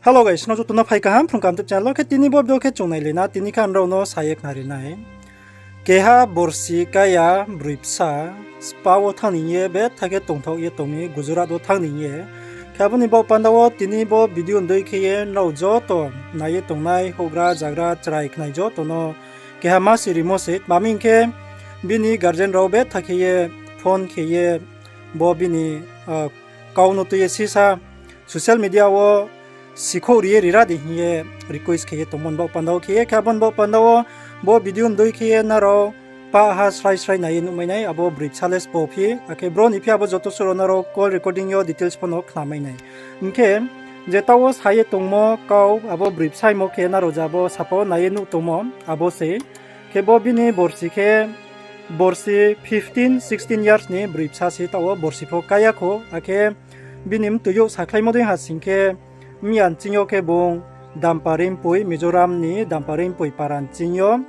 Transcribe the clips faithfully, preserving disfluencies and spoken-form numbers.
Hello guys, nrao joto no phai kaham Phrung Kaham YouTube channel wo. Khe tini bo video khe chung nailai na, tini khe ang nrao no sa ye khnari nai. Keha borsi kaya broi bsa spa wo thanng ni hing ye betha khe tongthaoh ye tong mi, Gujarat wo thanng ni hing ye. Khe abo ni baoh panda wo tini bo video ni dei khe ye nrao joto nai ye tongnai houhgra, jagra, chrai khnai joto no keha ma sirimo se. Tma hing khe, bini guardian rao betha khe ye phone khe ye bo bini kau no tui ye sisa social media wo sikhouh ri ye rira di hing ye request khe ye tongmo ni baoh panda wo khe ye. Khe abo ni baoh panda wo bo video ni dei khe ye nrao pah ha srai srai nai ye nuhmai nai, abo broi bsa le sbo phi, akhe bro ni phi abo joto suh rao nrao call recording yo details pho no khnamai nai. Hing khe, je taoh wo sa ye tongmo kau, abo broi bsaimo khe nrao je abo sapa wo nai ye nuh tongmo, abo se. Khe bo bini borsi khe, borsi fifteen, sixteen years ni broi bsa se, taoh wo borsi pho kaya khou, akhe bini mtoi youh sakhlaimo dei ha sing khe, mya nching yo khe bung Dampari Mpoi, Mizoram ni Dampari Mpoi para nching yo,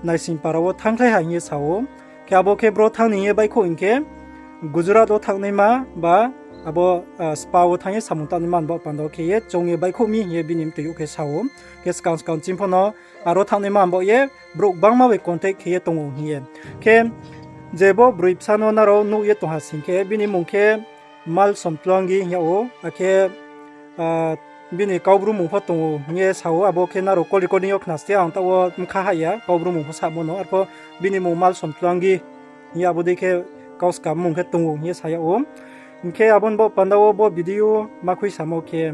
Naising para wo thanngkhlai ha hing ye sa ou. Khe abo khe bro thanng ni hing ye baihkhouh hing khe, Gujarat wo thanngnaima ba abo spa wo thanng ye samung tangnaima ni baoh panda wo khe ye choung ye baihkhouh mi hing ye bini mtoi youh khe sa ou. Khe skang skang ching pho no aro thanngnaima ni baoh ye brouh gbangma bai contact khe ye tong ou hing ye. Khe je bo broi bsa no nrao nuh ye tong ha sing khe, bini mmung khe Malsom Tluangi hing yag ou, akhe bini kau Bru mmung pho tong ou hing ye sa ou, abo khe nrao call recording yo khna ste, ang taoh wo bkha hah ya, kau Bru mmung pho samo no, arpho bini mmung Malsom Tluangi hing ye abo dei khe kau skam mmung khe tong ou hing ye sa yag ou. Hing khe abo ni baoh panda wo bo video ma khui samo khe,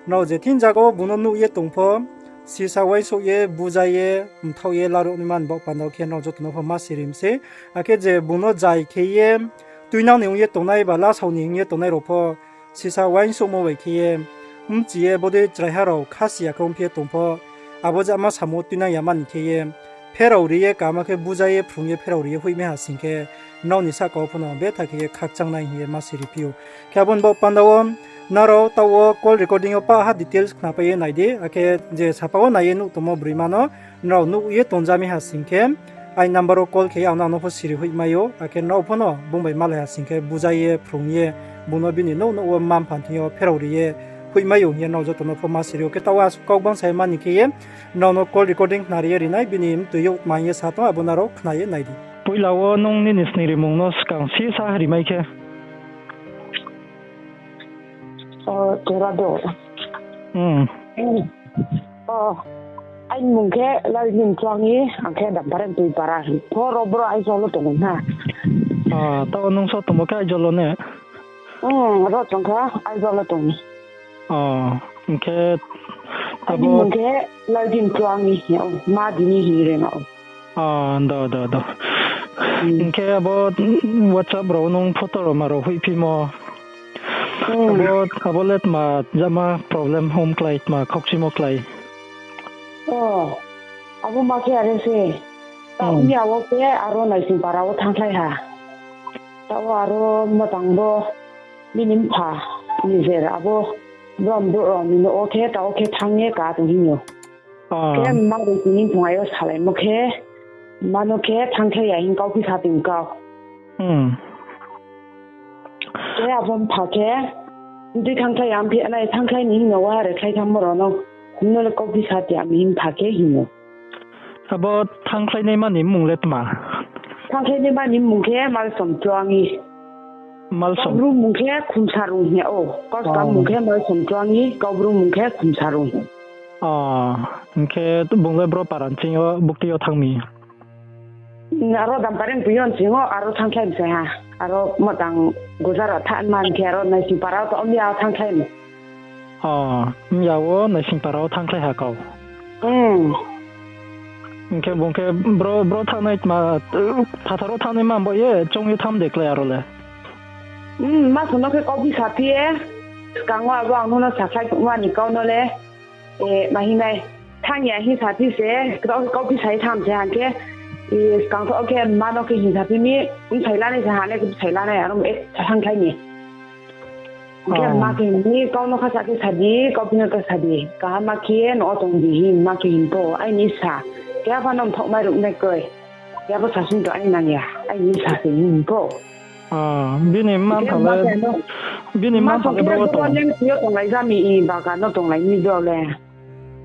nrao je thing zaga wo bung no nuh ye tong pho, sisa uaingsouh ye, buja ye, mthaoh ye laruh naima ni baoh panda wo khe nrao joto no pho ma sirim se. Akhe je bung no jai khe ye tuinang ni ong ye tongnai ba lasao ni ong ye tongnai rao pho, sisa uaingsouhmo bai khe ye, mchi ye bodei chraiha rao khasi ya khe ongphi ye tong pho, abo jama samo tuinang ya mani khe ye, pherao ri ye kaham khe buja ye phrung ye pherao ri ye hoihmai ha sing khe, nrao ni sahka wo pho no betha khe ye khakchang nai hing ye ma siri phi ou. Khe abo ni baoh panda wo nrao taoh wo call recording yo pah ha details khnapai ye nai di, akhe je sapa wo nai ye nuh tongmo broima no nrao nuh ye tongja mi ha sing khe, aini number wo call khe ye ang nang no pho siri hoihmai ou, akhe nrao pho no bung bai malai ha sing khe buja ye phrung ye, bung no bini nouh nouh wo mma-mpha thing yo pherao ri ye hoihmai ou hing ye nrao joto no pho ma siri ou. Khe taoh wo asuh kau gbang sa ye mani khe ye, nrao no call recording khnari ye ri nai, bini mtoi youh tma hing ye sa tong, abo nrao khna ye nai di. Poila wo nung nini sningrimung no skang sisa rimai khe. Jora do. Aini mmung khe Lalgin Tluangi, ang khe Dampari Mpoi para. Pho ro bro Aizawl wo tong na. Taoh nung so tongmo khe Aizawl wo ne? Ro tong kha Aizawl wo tong. Hing khe aini mmung khe Lalgin Tluangi hing ou, ma dini hing ri na ou. Do, do, do. Hing khe abo WhatsApp rao nung photo rao ma rao hoihphimo. Abo le tma jama problem hom klái, tma khaukchimo klái. Abo ma khe are se. Taoh ni ya wo khe aro Naising para wo thanngkhlai ha. Taoh wo aro matang bo bini mpha nijer abo brom brouh rao ni nouh wo khe taoh wo khe thanng ye ka tong hing ou. Khe mma bai tini thongai yo salaimo khe, mma no khe thanngkhlai ya hing kauphi sa tong kau. Khe abo mpha khe, tui thanngkhlai ya, mphi nai thanngkhlai ni hing no wa re khlai thanngmo rao no, no le kauphi sa ti ami hing mpha khe hing ou. Abo thanngkhlainaima ni mmung le tma? Thanngkhlainaima ni mmung khe Malsom Tluangi. Malsom. Kau Bru mmung khe Khumsarung hing yag ou. Kau skam mmung khe Malsom Tluangi, kau Bru mmung khe Khumsarung. Hing khe bung le bro para nching yo bukti yo thanng mi? Aro Dampari Mpoi yo nching yo aro thanngkhlai mi se ha. Aro matang Gujarat thanng man khe aro Naising para wo tong mi, aro thanngkhlai mi. Mya wo Naising para wo thanngkhlai ha kau. Hing khe bung khe bro, bro thanngnai tma, phathar wo thanngnaima bo ye choung ye thanng de klái aro le? Ma song no khe kauphi saphi ye, skang wo abo ang no sakhlai tongma ni kau no le, ma hing nai, thanng ya hing saphi se, kau, kauphi sa ye thanng se hing khe, skang tho khe ma no khe hing saphi mi, bsai lanai se ha le, bsai lanai aro thanngkhlai ni. Khe ma khe hing mi, kau no kha sa khe sa di, kauphi no khe sa di, kaham ma khe ye no tong di hing ma khe hing pho, aini sa. Khe apha no mthaoh mai ruh nai kroi. Khe abo sasung to aini nang ya, aini sa se hing pho. Bini mma mpha le, Bini mma mpha le bro wo tong? Lengsi yo tonglai jami, i bagan no tonglai mi brao le.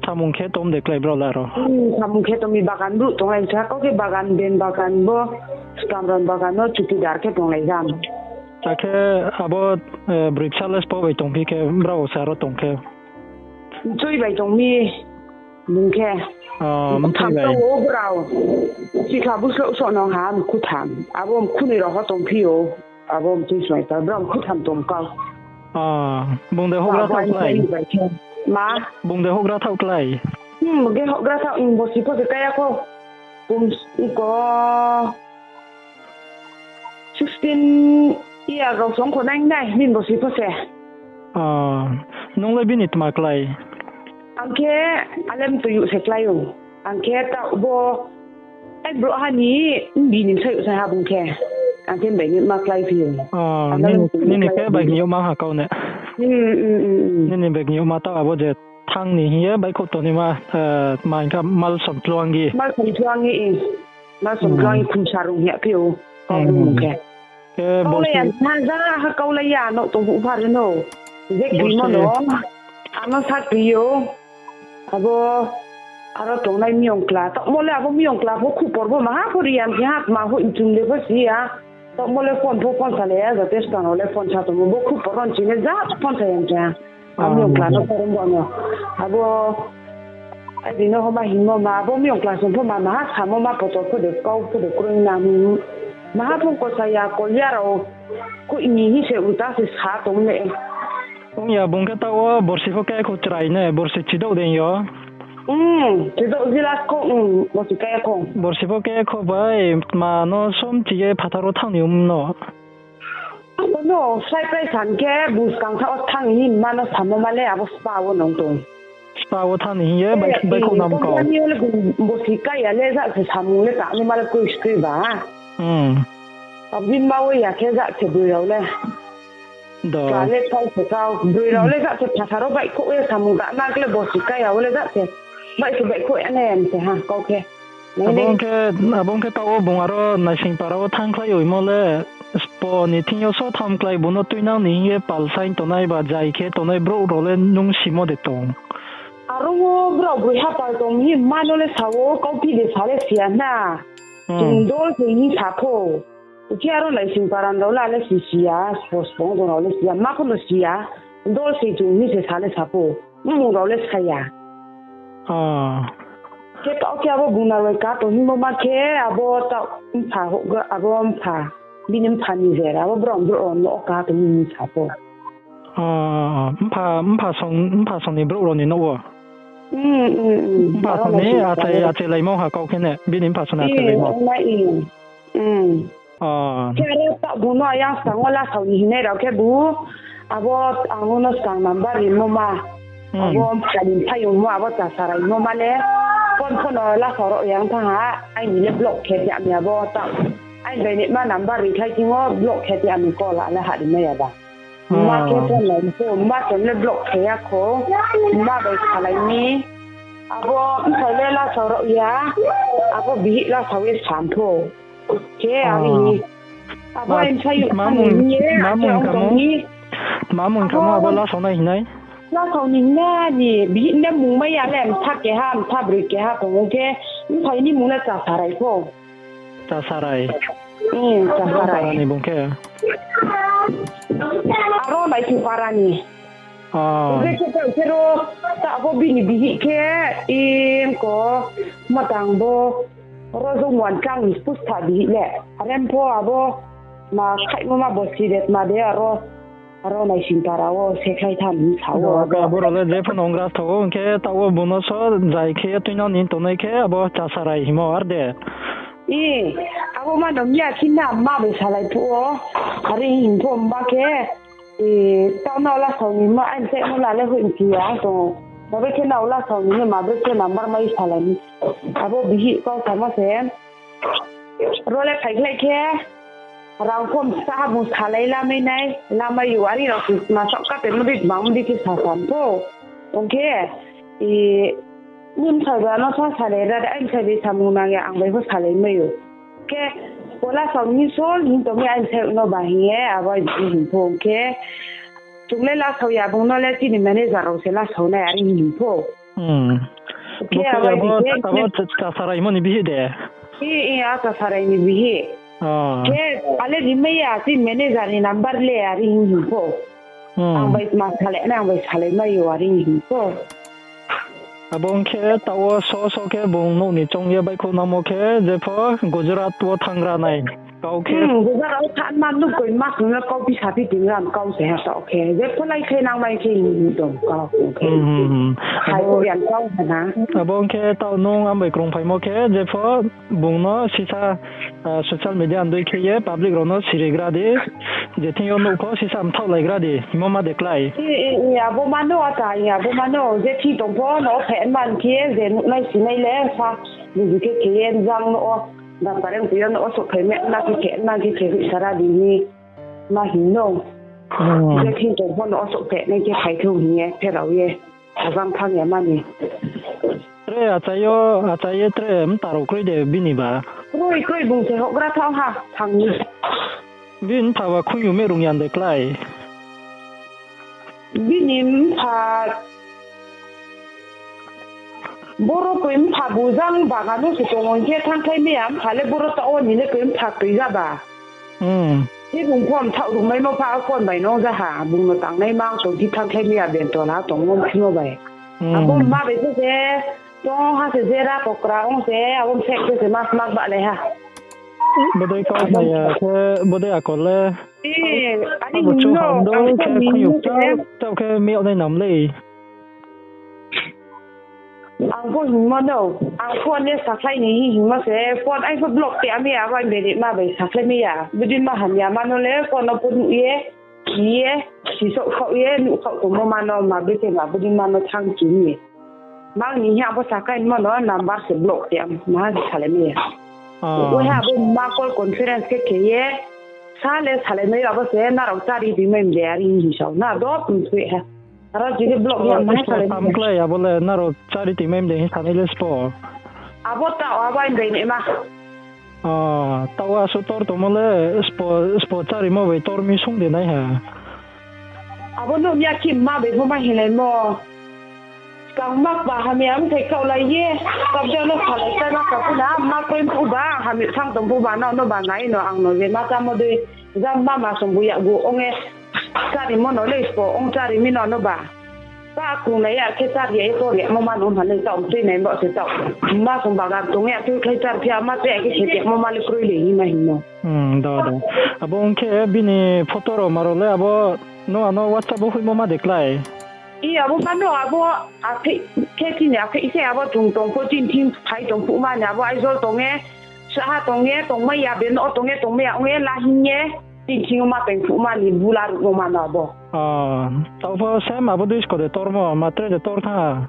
Samung khe tom de klái brao le aro? Hmm, samung khe tom mi, bagan brouh tonglai sa, kau khe bagan, ben bagan bo, skamron bagan no chukidar khe tonglai jam. Akhe abo, eh, broi bsa le spo bai tongphi khe brao se aro tong khe? Mchoi bai tong mi, bung khe. Ah, mchoi bai. Mkhutham tong ou brao. Chikha buslo so nong ha mkhutham. Abo mkhunoi rao ho tongphi ou. Abo mchoi smai ta brao mkhutham tong kau. Ah, bung de houhgra thaoh klái? Ma? Bung de houhgra thaoh klái? Hmm, bung de houhgra thaoh, hmm, bosi pho se kaya kho. Bung ko sixteen year rao song kho nai nai, bini bosi pho se. Ah, nung le bini tma klái? Ang khe alem tuyu se klái ou. Ang khe taoh bo, ai brouhha ni, bini bsayouh sa ha bung khe. Ang khe bai ni ma klái phi ou. Ah, nini khe bai ni youhma ha kau ne. Nini bai ni youhma taoh abo je thanng ni hing ye baihkhouh tongnaima, eh, tma hing kha Malsom Tluangi. Malsom Tluangi, i. Malsom Tluangi Khumsarung hing ya phi ou. Kau bung khe. Kaulai ya, ha ja ha kaulai ya, nouh tong phuh pha ri no. Je krimo no, ano sa kri ou. Abo, aro tongnai miyongkla. Taohmo le abo miyongkla pho khupor pho maha pho ri ya, mkhe ha tma hoih mchum de pho si ya. Taohmo le phone pho phone salai ya, jate skang rao le phone sa tongmo, bo khupor ron chini ja phone sa ya mkhe ha. Abo miyongkla no phone bo no. Abo, ai di no homa hingmo ma, abo miyongkla song pho ma maha samo ma poto pho de, kau pho de kroi na hing. Maha pho kosa ya, kolya rao, koih ni hing se ulta se sa tong le. Ong ya, bung khe taoh wo borsi pho kaya kho chrai ne, borsi chidouh dei yo. Chidouh jila kho, borsi kaya kho. Borsi pho kaya kho bai, tma no somchi ye phathar wo thanng ni um no. Ano, srai prai san khe, bung skang thaoh wo thanng ni hing ma no samo ma le, abo spa wo nong tong. Spa wo thanng ni hing ye, bai, bai khouh nam kau. Ni le bung borsi kaya le, ja se samung le, ta ni ma le kroi se kroi ba. Abo bini ma wo ya khe ja se broi rao le. Kla le kau se kau, broi rao le ja se phathar wo baihkhouh ye samung ta na kle borsi kaya wo le ja se. Baih se baihkhouh ya ne mse ha, kau khe. Abo ong khe, abo ong khe taoh wo bung aro Naisingpara wo thanngkhlai oimo le, spo ni thing yo so tham klái bung no tuinang ni hing ye pal saing tongnai ba jai khe tongnai brouh rao le nung simo de tong. Aro wo brao broi ha pal tong hing ma no le sa wo, kauphi de sa le si ya na. Chung dol se hing sa pho. Khe aro Naisingpara ni rao le si si ya, spo spo ong tong rao le si ya, ma pho no si ya. Dol se chung hing se sa le sa pho. Mmung rao le sa ya. Khe taoh khe abo bung narbai ka tong hingmo ma khe abo taoh mpha, abo mpha, bini mpha ni jer, abo brao brouh rao no ka tong hing sa pho. Mpha, mpha song, mpha song ni brouh rao ni nouh wo? Mpha song ni achai, achailai mo ha kau khe ne, bini mpha song ni achailai mo. Khe aro taoh bung no ayang skang wo lasao ni hingnai rao khe bu, abo ang no skang number rimo ma. Abo mpha ni mphaiyongmo abo chasaraimo ma le, phone phone no lasao rao yang thanng ha, aini le block khe ti ami abo taoh. Aini bai ni ma number ri khlai thing wo block khe ti ami call a le hah ri mai ya ba. Ma khe phone lai pho, ma khe le block khe ya kho, ma bai salai mi. Abo bsai le lasao rao ya, abo bihih lasao ye sam pho. Khe ari ni. Abo ai bsayouh tma mung kamo, tma mung kamo abo lasao nai hingnai? Lasao ni hingnai ni, bihih le mungmai ya le, mtha keha, mtha broi keha tong ou khe, bsai ni mung le Chasarai pho. Chasarai. Chasarai ni bung khe. Aro Naisingpara ni. Khe khe ta khe ro, ta abo bini bihih khe, im ko, matang bo, ro jong muan kang ni pusta bihih le. Are pho abo, ma khaihmo ma bo si de tma de aro, aro Naisingpara wo sekhlai tham hing sa ou. Abo rao le je phano ong gra tho, ong khe taoh wo bung no so jai khe tuinang ni tongnai khe abo Chasarai hingmo ar de. Abo ma no miya khe na ma bai salai phuh wo, are hing pho ma khe, taoh no lasao ni ma aini tei no la le hoih mchi ya tong. Ma bai khe nrao lasao ni ma bai khe number mai salai ni. Abo bihih kau samo se. Ro le phaikhlai khe, rang pho msa ha bung salai lamai nai, lamai ou, ari rao se ma saoh kate mdi tma mdi khe sa san pho. Ong khe, ni bsai ba no sa salai ra de, aini bsai bai samung nang ya, ang bai pho salai mai ou. Khe, bo lasao ni sol hing tong mi aini bsai no ba hing ye, abo ai bihih hing pho ong khe, Chung le lasao ya, bung no le chini manager rao se lasao nai are hing pho. Hmm. Khe bo khe abo, abo chasaraimo ni bihih de? I, i, a chasarai ni bihih. Khe ale rimai ya, chini manager ni number le are hing pho. Hmm. Ang bai ma salai nai, ang bai salai mai yo are hing pho. Abo ong khe taoh wo so so khe bung nouh ni choung ye baihkhouh nangmo khe jepho Gujarat wo thanng ra nai. Kau khe. Hmm, Gujarat wo thanng ma nuh koi ma sung no kau pisa phi ting ram kau se ha taoh khe. Jepho lai khe nang mai khe hing tong kau khe. Hmm, hmm, hmm. Hai abo, ko yan kau ha na. Abo ong khe taoh nung ang bai krungphaimo khe jepho bung no sisa, social media ni dei khe ye public rao no sirigra di, je thing yo nuh pho sisa mthaohlaigra di, hingmo ma de klái. I, i, i, abo ma no, ata, i, abo ma no, je thing tong pho no phe man khe, je nuhnai sinai le sa, buzu khe khe ye jang no, da pareng phi yo no, souhphai me na khe khe, na khe khe hui sara di ni, ma hing no. Hmm. Je thing tong pho no, souhphai nai khe phai thou hing ye, pherao ye. Ajang thang ya mani. Tre achai yo, achai ye tre mta rao kroi de bini ba? Kroi, kroi bung se houhgra thaoh ha, thang ni. Bini mpha ba khuiyu me rung yan de klái? Bini mpha, boro koi mpha bujang bagan no se tong ong khe thanngkhlai mai ya, mpha le boro taoh wo ni le koi mpha toi ja ba. Hmm. Khe bung phone thaoh rungmaimo pha phone bai no ja ha, bung no tangnai mang tong khe thanngkhlai mai ya, bentol ha tong no phimo bai. Hmm. Abo mma bai khe se, tong ha se jera pokra ong se, abo msek khe se mas mak ba le ha. Bodei kau abo mai ya khe, bodei akol le. Eh, ani abo hing no, ang khe khuiyuk chao, chao khe mi yag nai nam le. Ang pho hingmo no, ang phone le sakhlai ni hing hingmo se, phone ai pho block te ami ya, abo ai beri ma bai sakhlai mi ya. Budi ma hamya ma no le, phone no pho nuh ye, si ye, si souhkhaoh ye, nuhkhaoh tongmo ma no, ma bete ma budi ma no thang ki ni. Mang ni hing abo sakhlai mo no, number se block te am, ma ha salai mi ya. Ah. Bo ha abo ma call conference khe khe ye, sa le salai mai abo se, nrao chári di mai mde ari hing sao, na dot mthui ha. Aro chini block ya mai salai. Samklai abo le nrao chári ti mai mde hing sanai le spo. Abo taoh abo ai bai ni ma. Ah, taoh asuh tor tongmo le spo, spo chárimo bai tor mi sung de nai ha. Abo no miya khe ma bai pho ma hinglai mo. Skang mak ba hamya mthai kaulai ye. Kabja no salai chai ma ka phu na, ma koi phu ba, hamya thang tong phu ba, no, no ba nai no, ang no je ma chámo dei. Jang ma ma song bu yakgu ong ye. Chári mo no le spo ong chári mi no no ba. Ba krung nai ya khe chári ya ye tor ya mo ma no ma le taoh mtui nai bo se taoh. Ma song bagan tong ya tui khlai chár phi ya ma te ya khe khe te mo ma le kroi le hing ma hing no. Hmm, do, do. Abo ong khe bini photo rao ma rao le abo no ano WhatsApp wo hoihmo ma de klái. I abo ma no abo aphei khe chini aphei se abo chung tong pho chini thing phai tong phuh ma ni abo Aizawl tong ye, saha tong ye, tongmai ya be no tong ye, tongmai ya ong ye, la hing ye, chini thing yo ma tong phuh ma ni bula ruh no ma no abo. Ah, taoh pho same abo dui sko de tormo, ma tre de tor tha.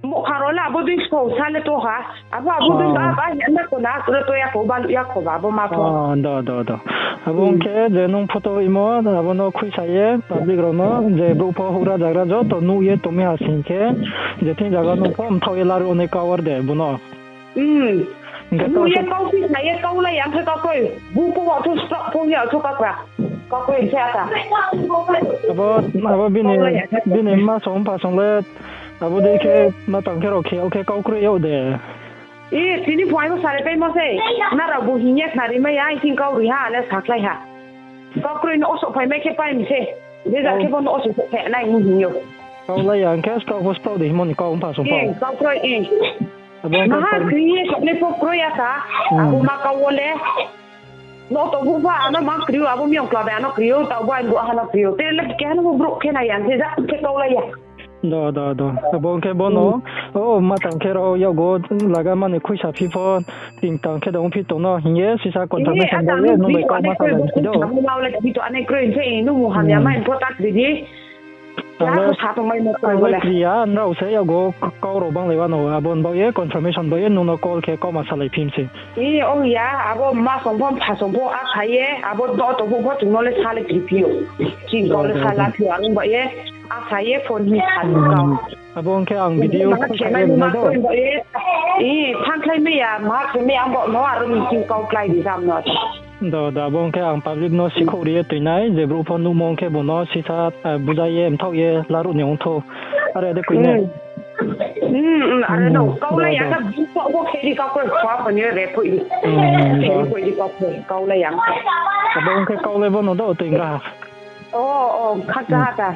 Mokha rao le abo dui sko sa le to ha. Abo abo dui ba, ba, ya na ko na, le to ya ko, ba, ya ko ba, abo ma pho. Ah, do, do, do. Abo ong khe je nung photo imo, abo no khuisa ye, public rao no, je brouh pho houhgra jagra joto nuh ye tongmi ha sing khe, je thing zaga nung pho mthaoh ye laruh nai kau ar de, bo no. Hmm. Hingkhe nuh ye kau phi sa ye kau lai ya, ang khe kau kroi. Bu pho wa thu stok pho ya thu kakra. Kau kroi se ata. Abo, abo bini, bini ma song pha song le, abo dei khe ma tang khe rao khe, o khe kau kroi yag de. I, tini phung ai bo sare pai mo sei. Nrao bu hing ye khnari mai ya, i thing kau roi ha, ale sakhlai ha. Kau kroi no oso phai mai khe pai mi se. Beja khe bo no oso phai nai hing hing yo. Kau lai ya, ang khe stok pho stok de himo ni kau pha song pha. I, kau kroi, i. Abo ang khe maha kri ye, sokle pho kroi ya sa. Hmm. Abo ma kau wo le. No to bu pha, ano ma kri o, abo mi ong kla bai ano kri o, tau bo ang bu ano kri o. Te le ke ano bu brouh khe na ya, ang khe ja khe kau lai ya. Do, do, do. Abo ong khe bo no, hmm, o, ma tang khe rao yakgo laga mani khuisa phi pho, ting tang khe da ong phi tong no, hing ye, sisa konthak ni song ata bo ye, nung bai kau ma sa lai phi do. Ane kroi se, nung mu hamya ma important di di. Ang le, ya, sa tong mai no ang le bo le. Kri ya, nrao se yakgo kau rao bang lai wa no, abo ni bo ye, confirmation bo ye, nung no call khe kau ma sa lai phi mi se. I, ong ya, abo ma song pho, pha song pho, a sa ye, abo do to bu pho, chung no le sa le kri phi o. Ching kau le sa la phi o, ang ba ye. Asa ye phone ni sa ni kau. Abo ong khe ang video maha khe mai nai do. I, thangkhlai mai ya, maha khe mai ang bo no aro ni ching kau klái di jam no. Do, do, abo ong khe ang public no sikhouh ri ye toinai, je brouh pho nuhmo ong khe bung no sisa, eh, buzai ye mthaoh ye laruh ni ong thou. Are de koi ne? Hmm. Hmm, hmm, are no, kaulai ya kha, bung pho bo khe di kau khe khua pho ni re pho di. Hmm, hmm, hmm, khe di kau khe, kaulai ya. Abo ong khe kaulai bo no do toingra ha. O, o, kha kha kha.